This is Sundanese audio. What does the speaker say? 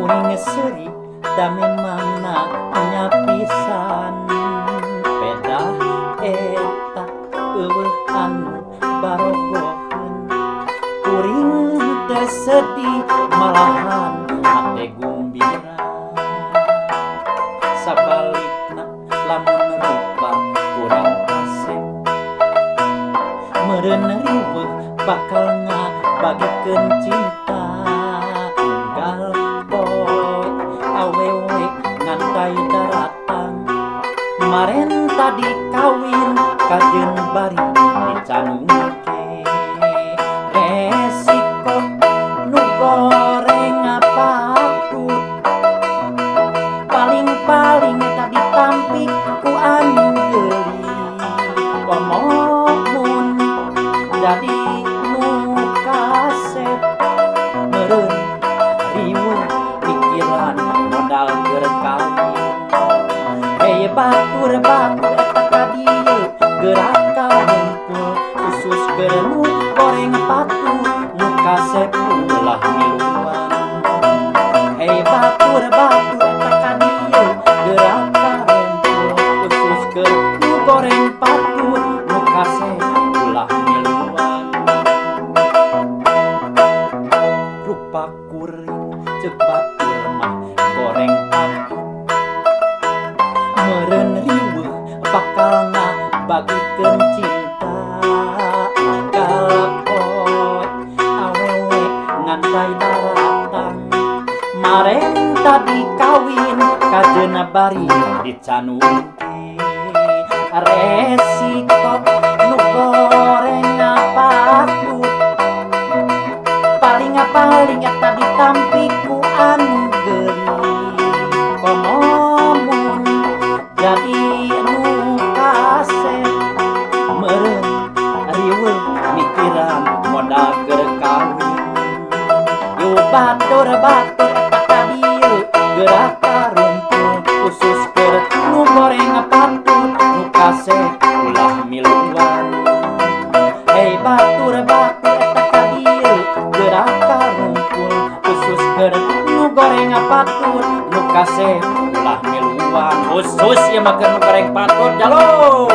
Kuring seuri da memangna nya pisan. Pedah eta eueuh anu barogoheun. Kuring teu sedih malahan hate gumbira. Sabalikna lamun rupa kurang kasep, meureun riweuh bakal ngabagikeun cinta. Unggal poe awewe ngantai daratang, maren tadi kawin kajeun bari dicanungke. Resiko nu goreng patut, paling-paling eta ditampik ku anu geulis. Komo mun jadi nu kasep, meureun riweuh pikiran modal keur kawin. Hei batur-batur eta ka dieu geura karumpul, khusus keur nu goreng patut, nu kasep ulah miluan. Hei batur-batur eta ka dieu geura karumpul, khusus keur nu goreng patut, nu kasep ulah miluan. Rupa kuring ceuk batur mah goreng patut, meureun riweuh bakal ngabagikeun cinta. Unggal poe awewe ngantai daratang, maren tadi kawin kajeun bari dicanungke. Resiko nu goreng patut, paling-paling eta ditampik ku anu geulis. Komo mun jadi nu kasep, meureun riweuh mikiran modal keur kawin. Yo batur-batur eta ka dieu geura karumpul, khusus keur nu goreng patut, nu kasep ulah miluan. Hei batur-batur eta ka dieu geura karumpul, khusus keur nu goreng patut, nu kasep ulah miluan. Khusus ieu mah keur nu goreng patut jalur.